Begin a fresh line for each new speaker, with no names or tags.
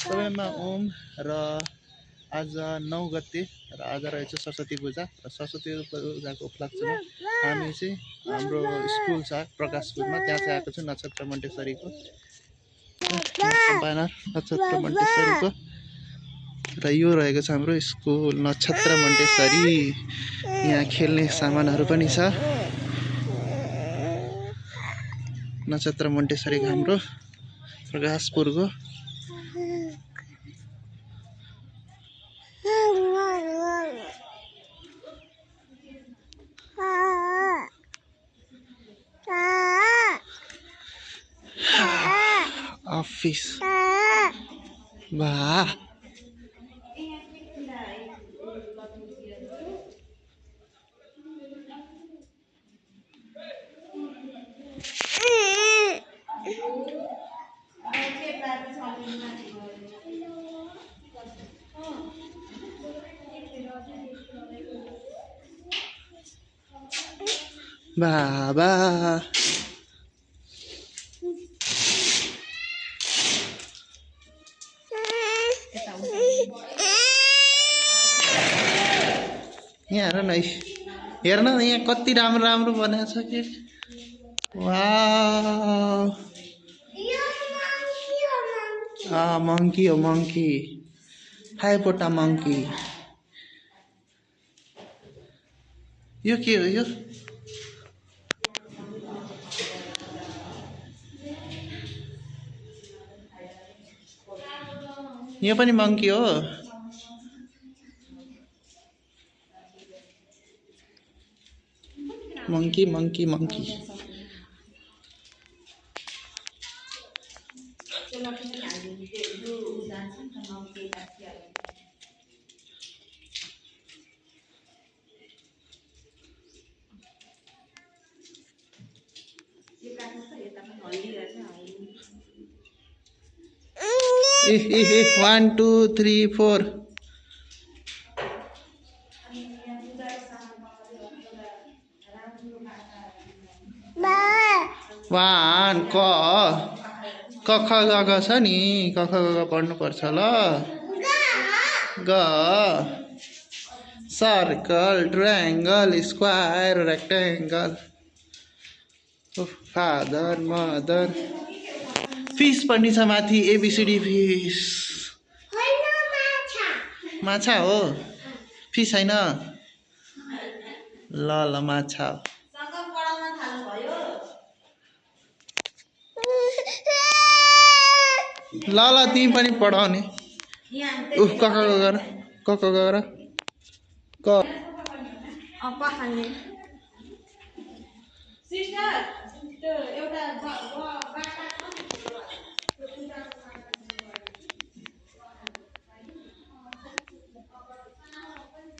सबैमा ओम र आज 9 गते र आज रहेछ सरस्वती पूजा र सरस्वती पूजाको उपलक्ष्यमा हामी चाहिँ हाम्रो स्कुल छ प्रकाशपुरमा त्यहाँ चाहिँ आएको छु नक्षत्र मन्टेश्वरीको ब्यानर नक्षत्र मन्टेश्वरीको र यो रहेको छ हाम्रो स्कुल नक्षत्र मन्टेश्वरी यहाँ खेल्ने सामानहरू पनि छ नक्षत्र मन्टेश्वरीको हाम्रो प्रकाशपुरको अफिस वाह बाबा यहाँ हेर न हेर्न यहाँ कति राम्रो राम्रो बनाएको छ के वाउ मंकी हो मंकी फाइववटा मंकी यो के हो यो पनि मंकी हो मंकी मंकी मंकी ए 1 2 3 4 वान क ख ग घ छ नि क ख ग घ पढ्नु पर्छ ल ग circle triangle square rectangle father mother fish पनि छ माथि एबीसीडी फिश माछा हो फिश हैन ल ल माछा ल ल तिमी पनि पढाउने उफ क ख ग गर क ख ग गर क
सिस्टर त्यो एउटा